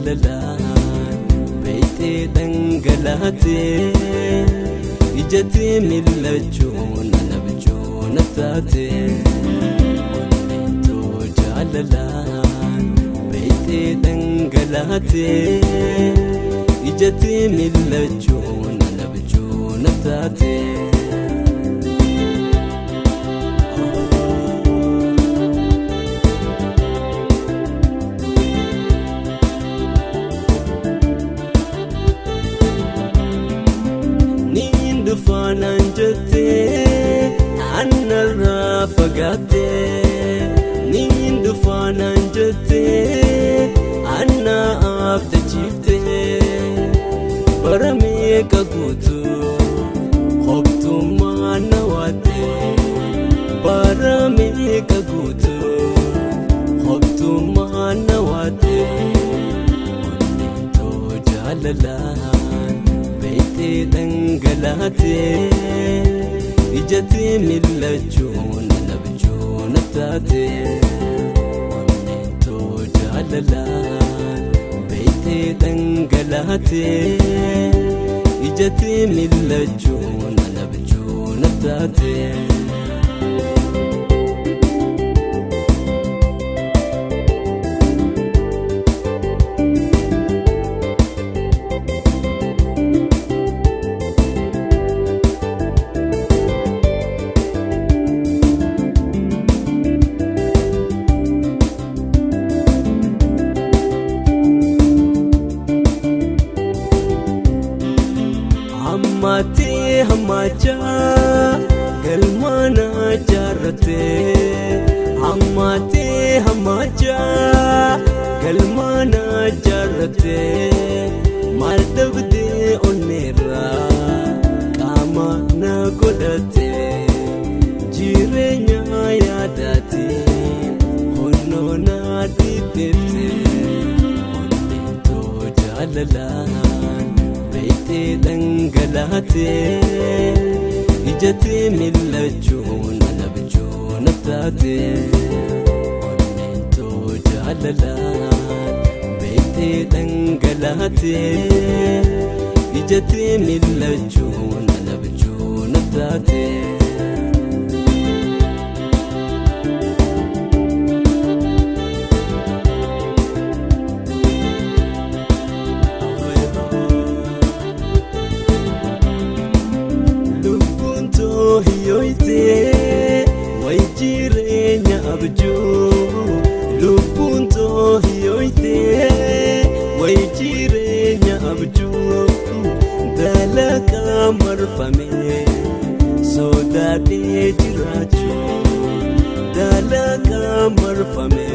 Jaalalaan beektee dhangalaatee ijatti millachuun na taate. Onneen jaalalaan beektee dhangalaatee ijatti millachuun na taate. Faanaan jettee annarraa fagaattee niin dhufaanaan jettee annaaf dachiiftee bara meeqa guutuu hobtummaa na waattee bara meeqa guutuu hobtummaa na waattee onneen too jaalalaan. Beektee dhangalaatee ijatti millachuun na taate. Onneen too jaalalaan beektee dhangalaatee ijatti millachuun na taate. Hammaatee hammachaa galmaana jaarratee hammaatee hammachaa galmaana jaarratee maal dhabdee onneerraa qaama na godhatee jireenya yaadaatiin honnoo na dhibdeeftee onneen too jaalalaan. Beektee dhangalaatee ijatti millachuun na taate. Onneen too jaalalaan beektee dhangalaatee ijatti millachuun na taate. Hiyyoitee wayi jireenya abjuu lubbuun too hiyyoitee wayi jireenya abjuu dalagaa marfame sodaadhee jiraachuu dalagaa marfame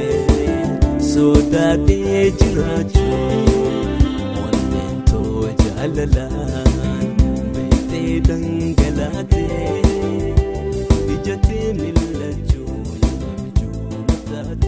sodaadhee jiraachuu onneen too jaalalaan beektee dhangalaatee. Ijatti millachuun na taate.